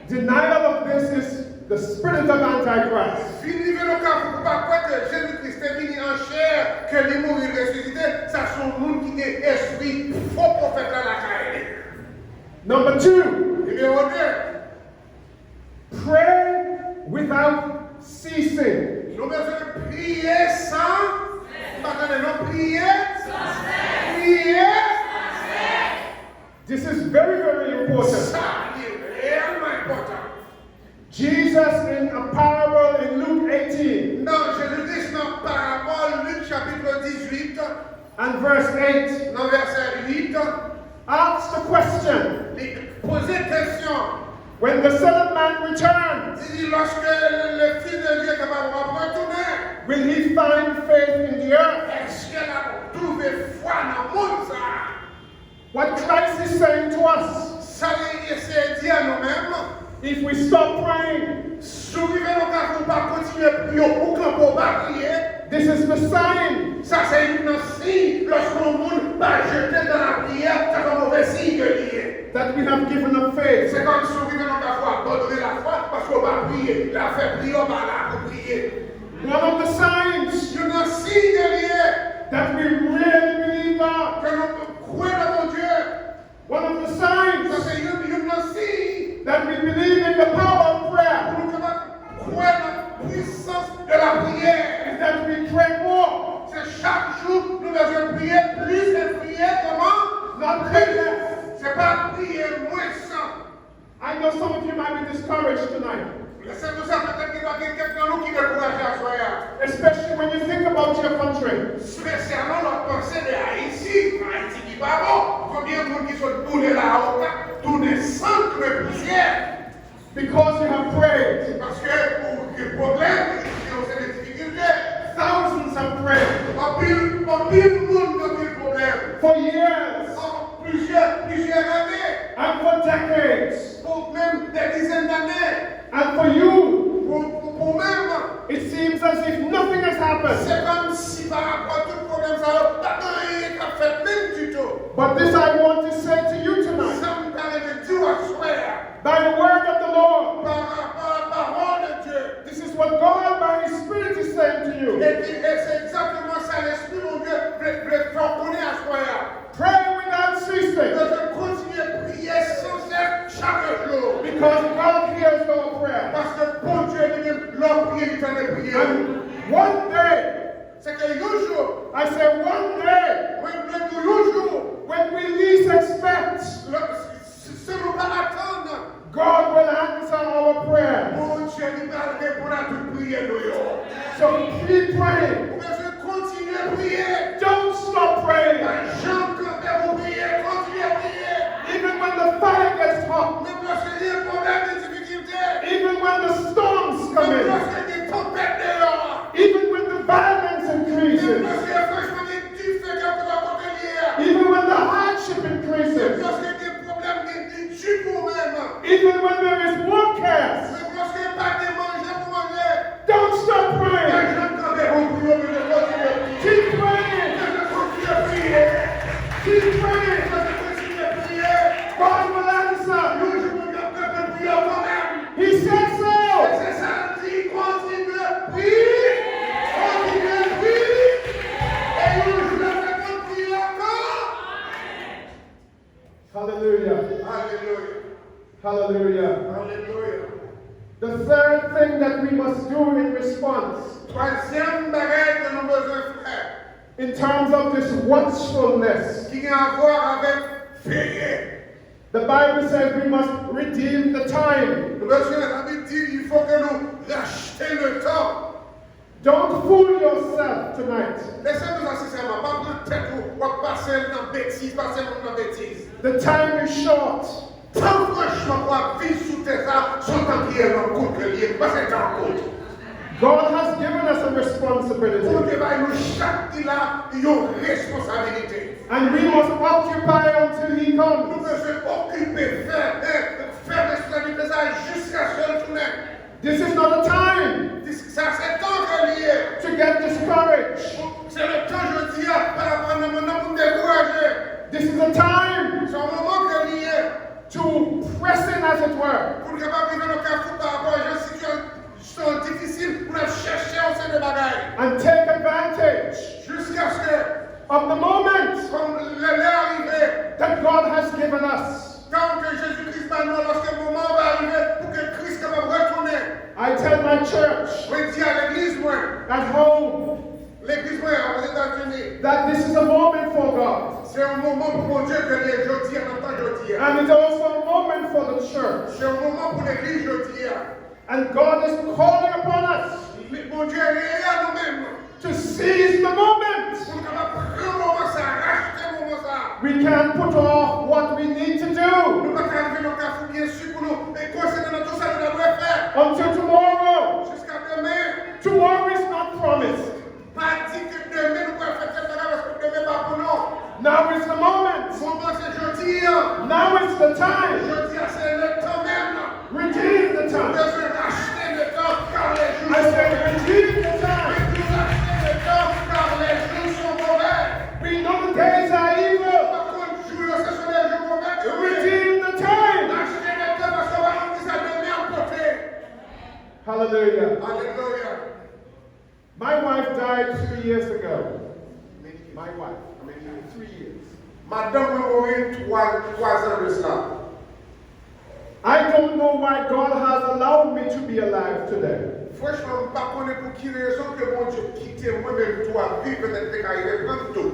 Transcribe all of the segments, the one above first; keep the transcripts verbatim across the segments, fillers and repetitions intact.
Denial of this is the spirit of Antichrist. Vin rive nan kafou pou pa kwè ke Jezi Kris te vini an chè, ke li mouri, l resisite, sa se yon moun ki gen espri fo pwofèt la lakay li. Number two, Nimewo de, pray without ceasing. Nou bezwen priye san, pa tande non, priye, priye. This is very, very important. Sa li reyèlman enpòtan. Jesus, in a parable in Luke eighteen, Nan Jezi Kris nan parabòl Lik chapit dizuit, and verse eight, nan vèsè uit, asks the question, li poze kesyon. When the Son of Man returns, li di, lòske le, le Fils de Dieu kapab retounen, will he find faith in the earth? Èske l ap twouve fwa nan mond sa a? What Christ is saying to us, sa li eseye di a nou menm, if we stop praying, si w rive nan kafou ou pa kontinye priye, ou kanpe, ou pa priye, this is the sign, sa se youn nan siy lòske yon moun pa jete nan lapriyè, sa se yon move siy ke li ye. That we have given up faith. Se kòmsi w rive nan kafou abandone lafwa paske w pa priye. Lafè priye, w pa la pou priye. One of the signs, youn nan siy ke li ye, that we really believe God, ke nou kwè nan Bondye. One of the signs, sa se youn, youn nan siy, that we believe in the power of prayer, pou nou kapab kwè nan pwisans de lapriyè, is that we pray more. Se chak jou nou bezwen priye plis e priye kòman? Not pray less. Se pa priye mwens. I know some of you might be discouraged tonight. Lè sèl nou sa, petèt gen, gen kèk nan nou ki dekouraje aswè a. Especially when you think about your country. Espesyalman lè w ap panse de Ayiti, Ayiti ki pa bon. Konbyen moun ki sot boule Laos la, tounen sann, tounen pousyè? Because you have prayed. Paske ou gen pwoblèm, ou gen yon seri de difikilte. Thousands have prayed. Anpil, anpil moun gen anpil pwoblèm. For years. An plizyè, plizyè ane. And for decades. Pou menm dè dizèn dane. And for you, pou, pou, pou menm, it seems as if nothing has happened. Se kòmsi pa rapò tout pwoblèm sa yo, pa gen anyen k ap fèt menm ditou. But this I want to say to you tonight. Sa m ta renmen di w aswè a. By the word of the Lord. Pa rapò a pawòl de Dye. This is what God by His Spirit is saying to you. Epi, e se egzakteman sa Lespri Bondye vle, vle fè w konnen aswè a. Pray without ceasing. Bezwen kontinye priye san sès chak jou. Because God hears our prayer. Paske Bondye li menm, lè w priye, li tande priyè w. And one day, se ke yon jou, I say one day, mwen, mwen di w yon jou, when we least expect, lè, si, si nou pa atann, God will answer our prayer. Bondye li pral reponn a tout priyè nou yo. So keep praying. Ou bezwen kontinye priye. Don't stop praying. Pa janm kanpe pou priye, kontinye priye. Even when the fire gets hot. Menm lòske gen pwoblèm, gen difikilte. Even when the storms come in. Menm lòske gen tanpèt deyò. Even when the violence increases. Menm lòske franchman gen dife ki ap pran kote l ye a. Even when the hardship increases. Menm lòske gen pwoblèm, gen di pou ou menm. Even when there is war cares. Menm lòske pa gen manje pou manje. Don't stop praying. Pa janm kanpe pou priye, ou bezwen kontinye priye. Keep praying. Ou bezwen kontinye priye. Keep praying. Ou bezwen kontinye priye. God will answer. Yon jou Bondye ap reponn priyè w kanmenm. He said so. E se sa l di, kontinye priye. Kontinye priye. E yon jou l ap reponn priyè w kanmenm. Hallelujah. Alelouya. Hallelujah. Alelouya. The third thing that we must do in response, twazyèm bagay ke nou bezwen fè, in terms of this watchfulness, ki gen avwa avèk veye, the Bible says we must redeem the time. Nou bezwen, Labib di, il faut que nou rachte le temps. Don't fool yourself tonight. Lè sèl nou sa sensèman, pa pran tèt ou, w ap pase l nan betiz, pase moun nan betiz. The time is short. Tan franchman pou w ap viv sou tè sa, se yon tan ki reyèlman kout ke l ye, paske tan an kout. God has given us a responsibility. Bondye bay nou chak ki la yon responsabilite. And we must occupy until he comes. Nou bezwen okipe, fè, fè, fè responsabilite sa jiskaske l tounen. This is not a time, sa se tan ke li ye, to get discouraged. Se le tan jodi a, pa rapò nan, nan pou n dekouraje. This is a time, se yon moman ke li ye, to press in, as it were, pou n kapab vin I tell my church, mwen di a legliz mwen, at home, legliz mwen an Ozetazini, that this is a moment for God. Se yon moman pou Bondye ke li ye jodi a, nan tan jodi a. And it's also a moment for the church. Se yon moman pou legliz jodi a. And God is calling upon us, Bondye rele nou menm, to seize the moment. Pou nou kapab pran moman sa, rachte moman sa. We can't put off what we need to do. Nou pa ka rive nan kafou byen si pou nou e konsantre nan tout sa nou ta dwe fè. Until tomorrow. Jiska demen. Tomorrow is not promised. Pa di ke demen nou pral fè tèl bagay paske demen pa pou nou. Now is the moment. Moman se jodi a. Now is the time. Jodi a se letan menm. Redeem the time. Bezwen rachte letan, car les jours sont mauvais. I said, redeem the time. Bezwen rachte letan, car les jours sont mauvais. We know the days are evil. Pa konn jou yo se sou de jou move ke yo ye. Redeem the time. Rachte letan paske w pa konn kisa demen ap pote. Hallelujah. Alelouya. My wife died three years ago. My wife, three years. Madanm mwen mouri twa, twa zan de sa. I don't know why God has allowed me to be alive today. Franchman, m pa konnen pou ki rezon ke Bondye kite mwen menm tou ap viv, petèt te ka rive pran m tou.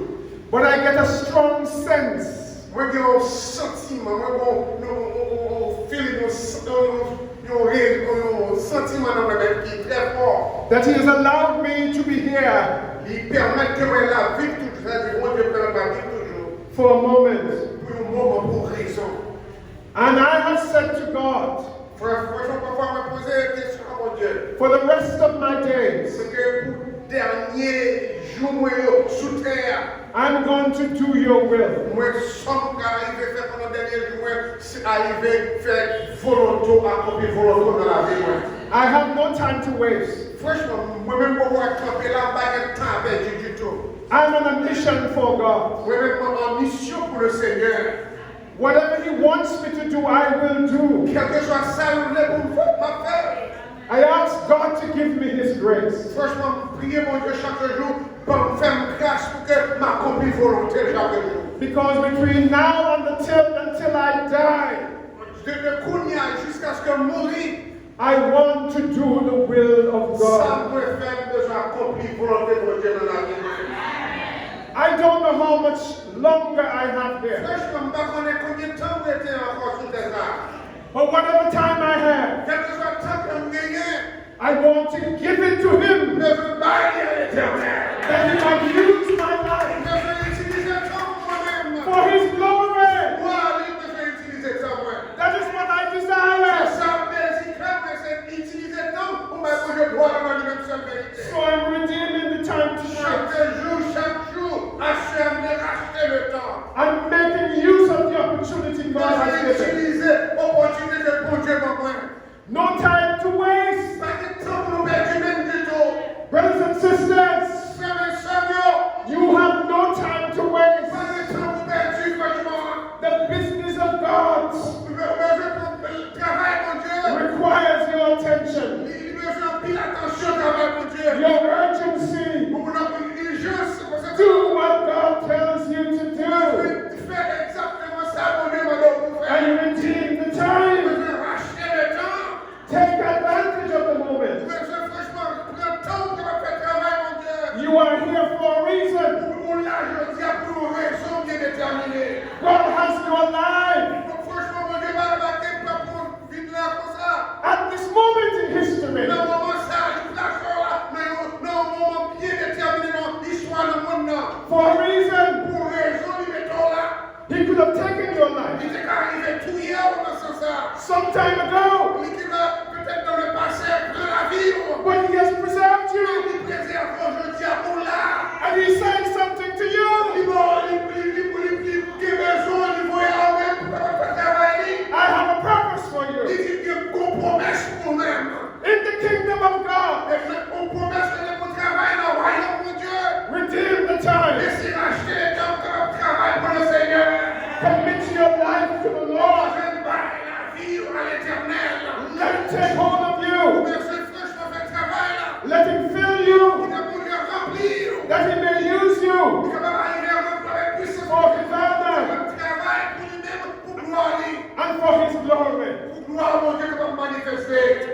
But I get a strong sense. Mwen gen yon santiman, mwen gen yon, yon, yon, yon, yon feeling, yon, yon, yon, yon, yon santiman nan mwen menm ki trè fò. That He has allowed me to be here. Li pèmèt ke mwen la viv toujou, sa di Bondye pèmèt mwen viv toujou. For a moment. Pou yon moman, pou yon rezon. And I have said to God, Frè, frè, pafwa mwen poze kesyon a Bondye. For the rest of my days, Paske pou dènye jou mwen yo sou tè a, I'm going to do your will. Mwen, sa m ka rive fè pandan dènye jou mwen, se arive fè volonte w, akonpli volonte w nan lavi mwen. I have no time to waste. Franchman, mwen menm poko wè kanpe la, m pa gen tan a pèdi ditou. I'm on a mission for God. Mwen menm mwen an misyon pou Lesenyè. Whatever He wants me to do, I will do. Kèlkeswa sa l vle pou m fè, m ap fè l. I ask God to give me His grace. Franchman, m priye Bondye chak jou, ban m, fè m gras pou ke m akonpli volonte l chak jou. Because between now and until, until I die, De, de kounye a jiskaske m mouri, I want to do the will of God. Sa m dwe fè, m bezwen akonpli volonte Bondye nan lavi mwen. I don't know how much longer I have here. Franchman, m pa konnen konbyen tan m rete ankò sou tè sa a. But whatever time I have, Kèlkeswa tan ke m genyen, I want to give it to Him. M bezwen bay li a Letènèl. That He might use my life. M bezwen itilize tan mwen menm. For His glory. Glwa li, m bezwen itilize tan mwen. That is what I desire. Se sa m dezi kè mwen, se itilize tan pou bay Bondye glwa nan li menm sèl verite. So I'm redeeming the time tonight. Chak jou, chak jou, aswè a m vle rachte letan. I'm making use of the opportunity God has given. M bezwen itilize opòtinite ke Bondye ban mwen. No time to waste. Pa gen tan pou nou pèdi menm ditou. Brothers and sisters, Frè m e sè m yo, you have no time to waste. Pa gen tan pou pèdi, franchman. The business of God Ou bezwen pou travay Bondye requires your attention, li, li bezwen anpil atansyon travay Bondye. Your urgency. Ou nan pou ijans, se pou sa. Do what God tells you to do. Fè, fè egzakteman sa Bondye mande w pou fè. And redeem the time. Ou bezwen rachte letan. Take advantage of the moment. Ou bezwen franchman pran tan ou kapab fè travay Bondye. You are here for a reason. Ou, ou la jodi a pou yon rezon byen detèmine. God has your life. Franchman, Bondye pa, pa gen, pa pou vin la konsa. At this moment in history, nan moman sa a, li plase w la, nan yon, nan yon moman byen detèmine nan istwa nan monn nan. For a reason. Pou rezon li mete w la. He could have taken your life. Li te ka rive touye w nan sans sa a. Some time ago. Li te ka petèt nan lepase pran lavi w. But He has preserved you. Li prezève w jodi a ou la. And He's saying something to you. Li ba w, li, li, li, li, li gen bezwen w, li voye a ou menm pou kapab fè travay li. I have a purpose for you. Li di gen yon pwomès pou ou menm. In the kingdom of God. E fè yon pwomès ke pou travay nan wayòm Bondye. Redeem the time. Eseye rachte letan pou kapab travay pou Lesenyè. Commit your life to the Lord. Ou bezwen bay lavi w a Letènèl. Let Him take hold of you. Ou bezwen franchman fè travay la. Let Him fill you. Kite Bondye ranpli w. That He may use you. Li kapab arive ranpli w avèk pwisans. For His honor. Pou travay pou li menm, pou glwa li. And for His glory. Pou glwa Bondye kapab manifeste.